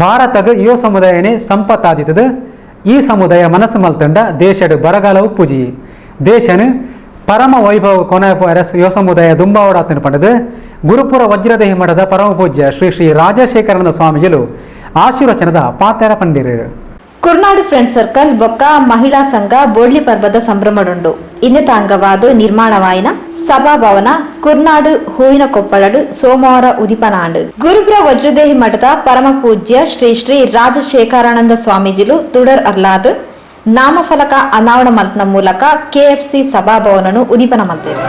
ಭಾರತದ ಯುವ ಸಮುದಾಯನೇ ಸಂಪತ್ತಾದಿತ್ತದು. ಈ ಸಮುದಾಯ ಮನಸ್ಸು ಮಲ್ತಂಡ ದೇಶಡ್ ಬರಗಾಲ ಉಪ್ಪುಜಿ. ದೇಶನ ಪರಮ ವೈಭವ ಕೊನೆ ಯುವ ಸಮುದಾಯ ದುಂಬಾವಡಾತನ ಪಂಡದು ಗುರುಪುರ ವಜ್ರದೇಹಿ ಮಠದ ಪರಮ ಪೂಜ್ಯ ಶ್ರೀ ಶ್ರೀ ರಾಜಶೇಖರನ ಸ್ವಾಮಿಗಳು ಆಶೀರ್ವಚನದ ಪಾತೆರ ಪಂಡಿರು. ಕುರ್ನಾಡು ಫ್ರೆಂಡ್ ಸರ್ಕಲ್ ಬೊಕ್ಕ ಮಹಿಳಾ ಸಂಘ ಬೋಡ್ಲಿ ಪರ್ವದ ಸಂಭ್ರಮಡುಂಡು. ಇನ್ನತ ಅಂಗವಾದ ನಿರ್ಮಾಣವಾಯಿನ ಸಭಾಭವನ ಕುರ್ನಾಡು ಹೂವಿನ ಕೊಪ್ಪಳಡು ಸೋಮವಾರ ಉದಿಪನಾಂಡು. ಗುರುಪುರ ವಜ್ರದೇಹಿ ಮಠದ ಪರಮ ಪೂಜ್ಯ ಶ್ರೀ ಶ್ರೀ ರಾಜಶೇಖರಾನಂದ ಸ್ವಾಮೀಜಿಲು ತುಡರ್ ಅರ್ಲಾದ್ ನಾಮಫಲಕ ಅನಾವರಣ ಮಲ್ಪನ ಮೂಲಕ ಕೆಎಫ್ಸಿ ಸಭಾಭವನನು ಉದಿಪನ ಮಲ್ತೇರು.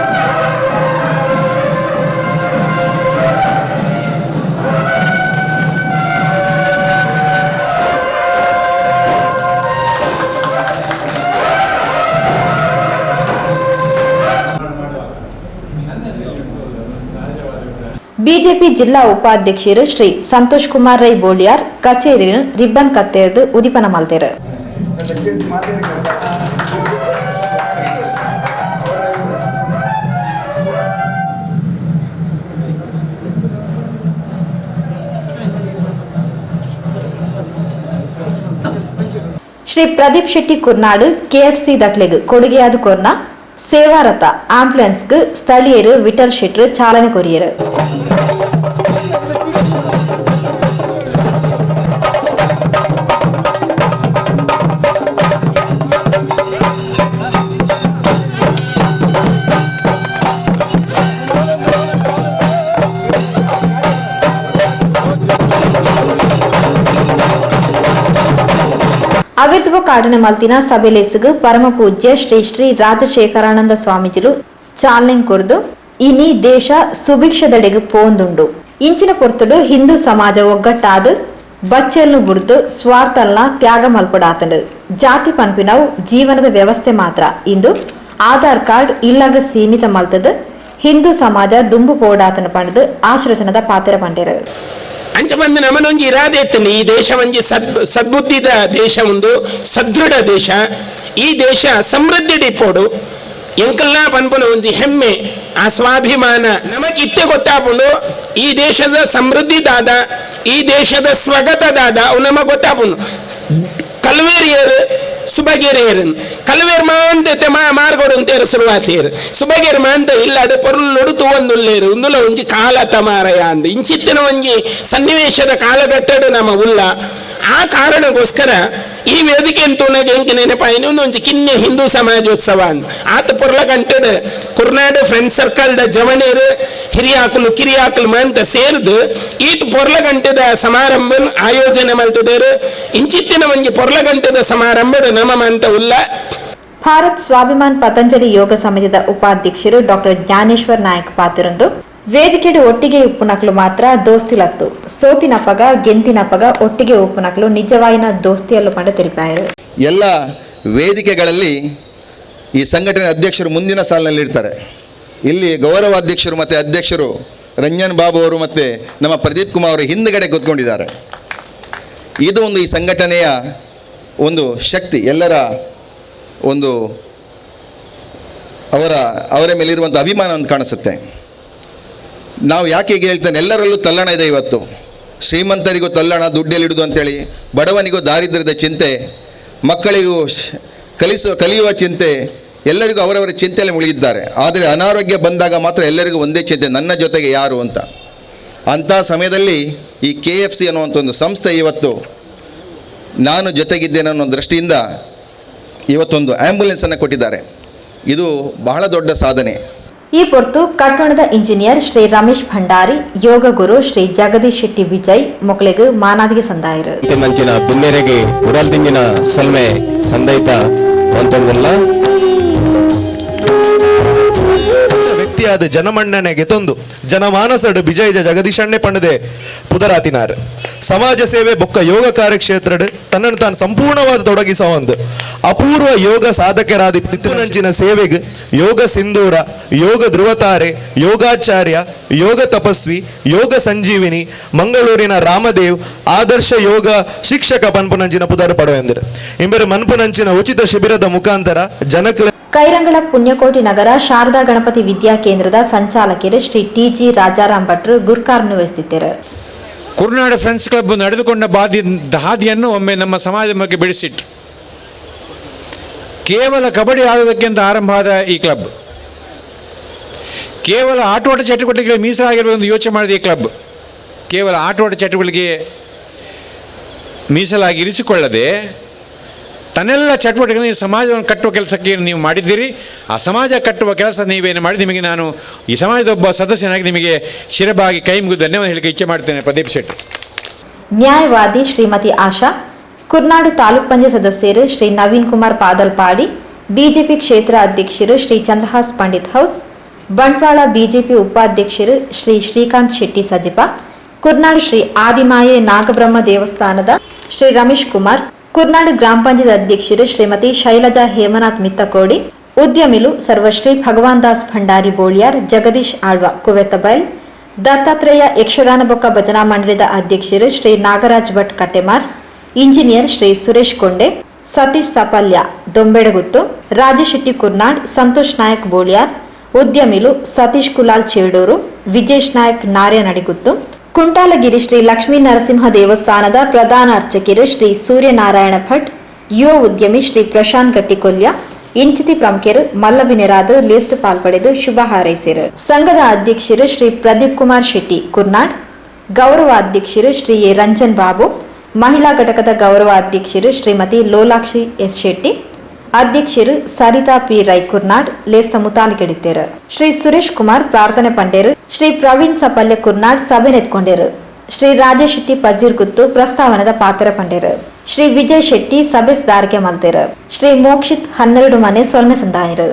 ಬಿಜೆಪಿ ಜಿಲ್ಲಾ ಉಪಾಧ್ಯಕ್ಷರು ಶ್ರೀ ಸಂತೋಷ್ ಕುಮಾರ್ ರೈ ಬೋಳಿಯಾರ್ ಕಚೇರಿಯನ್ನು ರಿಬ್ಬನ್ ಕತ್ತೆರೆದು ಉದಿಪನ ಮಲ್ತೆರು. ಶ್ರೀ ಪ್ರದೀಪ್ ಶೆಟ್ಟಿ ಕುರ್ನಾಡು ಕೆಎಫ್ಸಿ ದಕ್ಲೆಗ್ ಕೊಡುಗೆಯಾದ ಕೊರ್ನ ಸೇವಾರಥ ಆಂಬ್ಯುಲೆನ್ಸ್ಗೆ ಸ್ಥಳೀಯರು ವಿಠಲ್ ಶೆಟ್ಟರು ಚಾಲನೆ ಕೊರಿಯರು. ಅವಿರ್ಭವ ಕಾಡಿನ ಮಲ್ತಿನ ಸಭೆಲೇಸುಗು ಪರಮ ಪೂಜ್ಯ ಶ್ರೀ ಶ್ರೀ ರಾಜಶೇಖರಾನಂದ ಸ್ವಾಮೀಜಿಲು ಚಾಲನೆ ಕೊರ್ದು ಇನಿ ದೇಶ ಸುಭಿಕ್ಷದೆಡೆಗೆ ಪೋಂದುಂಡು. ಇಂಚಿನ ಪೊರ್ತುಡು ಹಿಂದೂ ಸಮಾಜ ಒಗ್ಗಟ್ಟಾದ ಬಚ್ಚೆಲ್ನು ಬುಡ್ದು ಸ್ವಾರ್ಥಲ್ನ ತ್ಯಾಗ ಮಲ್ಪಡಾತಂಡು. ಜಾತಿ ಪನ್ಪಿನವು ಜೀವನದ ವ್ಯವಸ್ಥೆ ಮಾತ್ರ. ಇಂದು ಆಧಾರ್ ಕಾರ್ಡ್ ಇಲ್ಲಗ ಸೀಮಿತ ಮಲ್ತದು ಹಿಂದೂ ಸಮಾಜ ದುಂಬು ಪೋಡಾತನ ಪಂಡದು ಆಶೀರ್ವಚನದ ಪಾತ್ರ ಪಂಡೇರು. ಅಂಚ ಬಂದು ನಮನೊಂಜಿ ಇರಾದೆ ಇತ್ತುಂಡು. ಈ ದೇಶ ಒಂಜಿ ಸದ್ಬುದ್ಧಿದ ದೇಶ, ಒಂದು ಸದೃಢ ದೇಶ. ಈ ದೇಶ ಸಮೃದ್ಧಿ ಡಿಪೋಡು ಎಂಕಲ್ಲ ಪನ್ಪುನ ಒಂಜಿ ಹೆಮ್ಮೆ, ಆ ಸ್ವಾಭಿಮಾನ ನಮಕ್ ಇತ್ತೆ ಗೊತ್ತಾಪುಂಡು. ಈ ದೇಶದ ಸಮೃದ್ಧಿ ದಾದ, ಈ ದೇಶದ ಸ್ವಗತ ದಾದ ಅವು ನಮಗೆ ಗೊತ್ತಾಪುಂಡು. ಕಲ್ವೇರಿಯರು ಸುಬಗೇರಿಯರು ಕಲ್ವೇರ್ ಮಾಂತೆ ಮಾರ್ಗೋಡು ಅಂತೇರು ಶುರುವಾತೇರು ಸುಬಗೇರ್ ಮಾಂತ ಇಲ್ಲಾಡು ಪೊರುಲ್ಲೊಡು ತೂವೊಂದುಲ್ಲೇರು ಉಂದುಲ ಒಂಜಿ ಕಾಲ ತಮಾರಯ ಅಂದ್ ಇಂಚಿತ್ತಿನ ಒಂಜಿ ಸನ್ನಿವೇಶದ ಕಾಲಘಟ್ಟಡು ನಮ್ಮ ಉಲ್ಲ. ಆ ಕಾರಣಕ್ಕೋಸ್ಕರ ಈ ವೇದಿಕೆ ತೂನಾಗ ಎಂಕ್ ನೆನಪಾಯಿನ ಒಂಜಿ ಕಿನ್ನೆ ಹಿಂದೂ ಸಮಾಜೋತ್ಸವ ಅಂದ್ ಆತ ಪೊರ್ಲ ಕಂಟಡ್ ಕುರ್ನಾಡು ಫ್ರೆಂಡ್ ಸರ್ಕಲ್ದ ಜವನೇರು ಹಿರಿಯಾಕಲು ಕಿರಿಯಾಕಲು ಮಂತ ಸೇರ್ದು ಈಟ್ ಪೊರ್ಲಗಂಟೆದ ಸಮಾರಂಭ ಆಯೋಜನೆ ಮಲ್ತದೇರು. ಇಂಚಿತ್ತಿನ ಒಂಜಿ ಪೊರ್ಲಗಂಟೆದ ಸಮಾರಂಭದ ನಮ ಮಂತ ಉಲ್ಲ. ಭಾರತ್ ಸ್ವಾಭಿಮಾನ್ ಪತಂಜಲಿ ಯೋಗ ಸಮಿತಿದ ಉಪಾಧ್ಯಕ್ಷರು ಡಾಕ್ಟರ್ ಜ್ಞಾನೇಶ್ವರ್ ನಾಯಕ್ ಪಾತಿರಂದು ವೇದಿಕೆಡು ಒಟ್ಟಿಗೆ ಉಪ್ಪುನಕ್ಲು ಮಾತ್ರ ದೋಸ್ತಿಲತ್ತು, ಸೋತಿನಪಗ ಗೆಂತಿನಪಗ ಒಟ್ಟಿಗೆ ಉಪ್ಪುನಕ್ಲು ನಿಜವಾಯಿನ ದೋಸ್ತಿಯಲ್ಲೂ ಪಂಡ ತಿಳಿಪಾಯರು. ಎಲ್ಲ ವೇದಿಕೆಗಳಲ್ಲಿ ಈ ಸಂಘಟನೆ ಅಧ್ಯಕ್ಷರು ಮುಂದಿನ ಸಾಲಿನಲ್ಲಿ ಇರ್ತಾರೆ. ಇಲ್ಲಿ ಗೌರವ ಅಧ್ಯಕ್ಷರು ಮತ್ತು ಅಧ್ಯಕ್ಷರು ರಂಜನ್ ಬಾಬು ಅವರು ಮತ್ತು ನಮ್ಮ ಪ್ರದೀಪ್ ಕುಮಾರ್ ಅವರು ಹಿಂದುಗಡೆ ಕೂತ್ಕೊಂಡಿದ್ದಾರೆ. ಇದು ಒಂದು ಈ ಸಂಘಟನೆಯ ಒಂದು ಶಕ್ತಿ, ಎಲ್ಲರ ಒಂದು ಅವರ ಅವರ ಮೇಲಿರುವಂಥ ಅಭಿಮಾನ ಒಂದು ಕಾಣಿಸುತ್ತೆ. ನಾವು ಯಾಕೆ ಹೀಗೆ ಹೇಳ್ತಾನೆ, ಎಲ್ಲರಲ್ಲೂ ತಲ್ಲಣ ಇದೆ ಇವತ್ತು. ಶ್ರೀಮಂತರಿಗೂ ತಲ್ಲಣ ದುಡ್ಡೆಲ್ಲಿಡುದು ಅಂತೇಳಿ, ಬಡವನಿಗೂ ದಾರಿದ್ರ್ಯದ ಚಿಂತೆ, ಮಕ್ಕಳಿಗೂ ಕಲಿಯುವ ಚಿಂತೆ, ಎಲ್ಲರಿಗೂ ಅವರವರ ಚಿಂತೆಯಲ್ಲಿ ಮುಳುಗಿದ್ದಾರೆ. ಆದರೆ ಅನಾರೋಗ್ಯ ಬಂದಾಗ ಮಾತ್ರ ಎಲ್ಲರಿಗೂ ಒಂದೇ ಚಿಂತೆ, ನನ್ನ ಜೊತೆಗೆ ಯಾರು ಅಂತ. ಅಂಥ ಸಮಯದಲ್ಲಿ ಈ KFC ಅನ್ನುವಂಥ ಒಂದು ಸಂಸ್ಥೆ ಇವತ್ತು ನಾನು ಜೊತೆಗಿದ್ದೇನೆ ಅನ್ನೋ ದೃಷ್ಟಿಯಿಂದ ಇವತ್ತೊಂದು ಆ್ಯಂಬುಲೆನ್ಸನ್ನು ಕೊಟ್ಟಿದ್ದಾರೆ. ಇದು ಬಹಳ ದೊಡ್ಡ ಸಾಧನೆ. ಈ ಪೊರ್ತು ಕಟ್ಟಣದ ಇಂಜಿನಿಯರ್ ಶ್ರೀ ರಮೇಶ್ ಭಂಡಾರಿ, ಯೋಗ ಗುರು ಶ್ರೀ ಜಗದೀಶ್ ಶೆಟ್ಟಿ ವಿಜಯ್ ಮೊಕ್ಕಳಿಗೆ ಮಾನಾದಿಗೆ ಸಂದಾಯರು. ಮಂಚಿನ ಬಿನ್ನೆರೆಗೆ ಉಡಲ್ದಿಂಜಿನ ಸಲ್ಮೆ ಸಂದೈತ ಅಂತಂದಲ್ಲ ವ್ಯಕ್ತಿಯಾದ ಜನಮನ್ನಣೆಗೆ ತಂದು ಜನಮಾನಸಡು ವಿಜಯ ಜಗದೀಶಣ್ಣೆ ಪಂಡದೆ ಪುದರಾತಿನಾರ್. ಸಮಾಜ ಸೇವೆ ಬೊಕ್ಕ ಯೋಗ ಕಾರ್ಯಕ್ಷೇತ್ರಡ್ ತನ್ನನ್ನು ತಾನು ಸಂಪೂರ್ಣವಾದ ತೊಡಗಿಸ ಒಂದು ಅಪೂರ್ವ ಯೋಗ ಸಾಧಕರಾದ ತಿಪ್ಪುನಂಚಿನ ಸೇವೆಗೆ ಯೋಗ ಸಿಂಧೂರ, ಯೋಗ ಧ್ರುವತಾರೆ, ಯೋಗಾಚಾರ್ಯ, ಯೋಗ ತಪಸ್ವಿ, ಯೋಗ ಸಂಜೀವಿನಿ, ಮಂಗಳೂರಿನ ರಾಮದೇವ್, ಆದರ್ಶ ಯೋಗ ಶಿಕ್ಷಕ ಪನ್ಪುನಂಚಿನ ಪುದರ್ ಪಡವೆಂದರು. ಇಂಬರು ಮನ್ಪುನಂಚಿನ ಉಚಿತ ಶಿಬಿರದ ಮುಖಾಂತರ ಜನಕಲ ಕೈರಂಗಳ ಪುಣ್ಯಕೋಟಿ ನಗರ ಶಾರದಾ ಗಣಪತಿ ವಿದ್ಯಾ ಕೇಂದ್ರದ ಸಂಚಾಲಕರು ಶ್ರೀ ಟಿ ಜಿ ರಾಜಾರಾಮ್ ಭಟ್ರು ಗುರ್ಕಾರ್ನು ವಹಿಸುತ್ತಿದ್ದರು. Kurnad friends club ನಡೆದುಕೊಂಡ ಬಾದಿ ಹಾದಿಯನ್ನು ಒಮ್ಮೆ ನಮ್ಮ ಸಮಾಜದ ಬಗ್ಗೆ ಬಿಡಿಸಿಟ್ರು. ಕೇವಲ ಕಬಡ್ಡಿ ಆಡೋದಕ್ಕೆ ಅಂತ ಆರಂಭ ಆದ ಈ ಕ್ಲಬ್ ಕೇವಲ ಆಟೋಟ ಚಟುವಟಿಕೆಗಳಿಗೆ ಮೀಸಲಾಗಿರುವ ಎಂದು ಯೋಚನೆ ಮಾಡಿದ ಈ ಕ್ಲಬ್ ಕೇವಲ ಆಟೋಟ ಚಟುವಟಿಕೆಗೆ ಮೀಸಲಾಗಿ ಇರಿಸಿಕೊಳ್ಳದೆ ತನ್ನೆಲ್ಲ ಚಟುವಟಿಕೆಗಳನ್ನು ಈ ಸಮಾಜವನ್ನು ಕಟ್ಟುವ ಕೆಲಸಕ್ಕೆ ನೀವು ಮಾಡಿದ್ದೀರಿ. ಆ ಸಮಾಜ ಕಟ್ಟುವ ಕೆಲಸ ನೀವೇನು ಮಾಡಿ ನಿಮಗೆ ನಾನು ಈ ಸಮಾಜದ ಒಬ್ಬ ಸದಸ್ಯನಾಗಿ ನಿಮಗೆ ಶಿರಬಾಗಿ ಕೈ ಮುಗಿದು ಧನ್ಯವಾದ ಹೇಳಿಕೆ ಇಚ್ಛೆ ಮಾಡ್ತೇನೆ. ಪ್ರದೀಪ್ ಶೆಟ್ಟಿ. ನ್ಯಾಯವಾದಿ ಶ್ರೀಮತಿ ಆಶಾ, ಕುರ್ನಾಡು ತಾಲೂಕ್ ಪಂಚಾಯತ್ ಸದಸ್ಯರು ಶ್ರೀ ನವೀನ್ ಕುಮಾರ್ ಪಾದಲ್ಪಾಡಿ, ಬಿಜೆಪಿ ಕ್ಷೇತ್ರ ಅಧ್ಯಕ್ಷರು ಶ್ರೀ ಚಂದ್ರಹಾಸ್ ಪಂಡಿತ್ ಹೌಸ್, ಬಂಟ್ವಾಳ ಬಿಜೆಪಿ ಉಪಾಧ್ಯಕ್ಷರು ಶ್ರೀ ಶ್ರೀಕಾಂತ್ ಶೆಟ್ಟಿ ಸಜಿಪ, ಕುರ್ನಾಡು ಶ್ರೀ ಆದಿಮಾಯೆ ನಾಗಬ್ರಹ್ಮ ದೇವಸ್ಥಾನದ ಶ್ರೀ ರಮೇಶ್ ಕುಮಾರ್, ಕುರ್ನಾಡು ಗ್ರಾಮ ಪಂಚಾಯತ್ ಅಧ್ಯಕ್ಷರು ಶ್ರೀಮತಿ ಶೈಲಜಾ ಹೇಮನಾಥ್ ಮಿತ್ತಕೋಡಿ, ಉದ್ಯಮಿಲು ಸರ್ವಶ್ರೀ ಭಗವಾನ್ ದಾಸ್ ಭಂಡಾರಿ ಬೋಳಿಯಾರ್, ಜಗದೀಶ್ ಆಳ್ವ ಕುವೆತ್ತಬೈಲ್, ದತ್ತಾತ್ರೇಯ ಯಕ್ಷಗಾನ ಬೊಕ್ಕ ಭಜನಾ ಮಂಡಳಿದ ಅಧ್ಯಕ್ಷರು ಶ್ರೀ ನಾಗರಾಜ್ ಭಟ್ ಕಟ್ಟೆಮಾರ್, ಇಂಜಿನಿಯರ್ ಶ್ರೀ ಸುರೇಶ್ ಕೊಂಡೆ, ಸತೀಶ್ ಸಪಲ್ಯ ದೊಂಬೆಡಗುತ್ತು, ರಾಜಶೆಟ್ಟಿ ಕುರ್ನಾಡ್, ಸಂತೋಷ್ ನಾಯಕ್ ಬೋಳಿಯಾರ್, ಉದ್ಯಮಿಲು ಸತೀಶ್ ಕುಲಾಲ್ ಚೇಡೂರು, ವಿಜೇಶ್ ನಾಯಕ್ ನಾರ್ಯನಡಿಗುತ್ತು, ಕುಂಟಾಲಗಿರಿ ಶ್ರೀ ಲಕ್ಷ್ಮೀ ನರಸಿಂಹ ದೇವಸ್ಥಾನದ ಪ್ರಧಾನ ಅರ್ಚಕರು ಶ್ರೀ ಸೂರ್ಯನಾರಾಯಣ ಭಟ್, ಯುವ ಉದ್ಯಮಿ ಶ್ರೀ ಪ್ರಶಾಂತ್ ಗಟ್ಟಿಕೊಲ್ಯ ಇಂಚಿತಿ ಪ್ರಮುಖರು ಮಲ್ಲಬಿನೆರಾದ ಲಿಸ್ಟ್ ಪಾಲ್ಪಡೆದು ಶುಭ ಹಾರೈಸಿರು. ಸಂಘದ ಅಧ್ಯಕ್ಷರು ಶ್ರೀ ಪ್ರದೀಪ್ ಕುಮಾರ್ ಶೆಟ್ಟಿ ಕುರ್ನಾಡ್, ಗೌರವ ಅಧ್ಯಕ್ಷರು ಶ್ರೀ ಎ ರಂಜನ್ ಬಾಬು, ಮಹಿಳಾ ಘಟಕದ ಗೌರವ ಅಧ್ಯಕ್ಷರು ಶ್ರೀಮತಿ ಲೋಲಾಕ್ಷಿ ಎಸ್ ಶೆಟ್ಟಿ, ಅಧ್ಯಕ್ಷರು ಸರಿತಾ ಪಿ ರೈ ಕುರ್ನಾಡ್ ಲೇಸ್ತ ಮುತಾಲಿಕೆಡಿತ್ತೇರು. ಶ್ರೀ ಸುರೇಶ್ ಕುಮಾರ್ ಪ್ರಾರ್ಥನೆ ಪಂಡೇರು. ಶ್ರೀ ಪ್ರವೀಣ್ ಸಪಲ್ಯ ಕುರ್ನಾಡ್ ಸಭೆ ನೆತ್ಕೊಂಡೇರು. ಶ್ರೀ ರಾಜೇಶ್ ಶೆಟ್ಟಿ ಪಜ್ಜಿರ್ಗುತ್ತು ಪ್ರಸ್ತಾವನದ ಪಾತ್ರ ಪಂಡೇರು. ಶ್ರೀ ವಿಜಯ್ ಶೆಟ್ಟಿ ಸಭೆ ದಾರಿಕೆ ಮಲ್ತೇರು. ಶ್ರೀ ಮೋಕ್ಷಿತ್ 12 ಮನೆ ಸೊಲ್ಮೆ ಸಂದಾಯರು.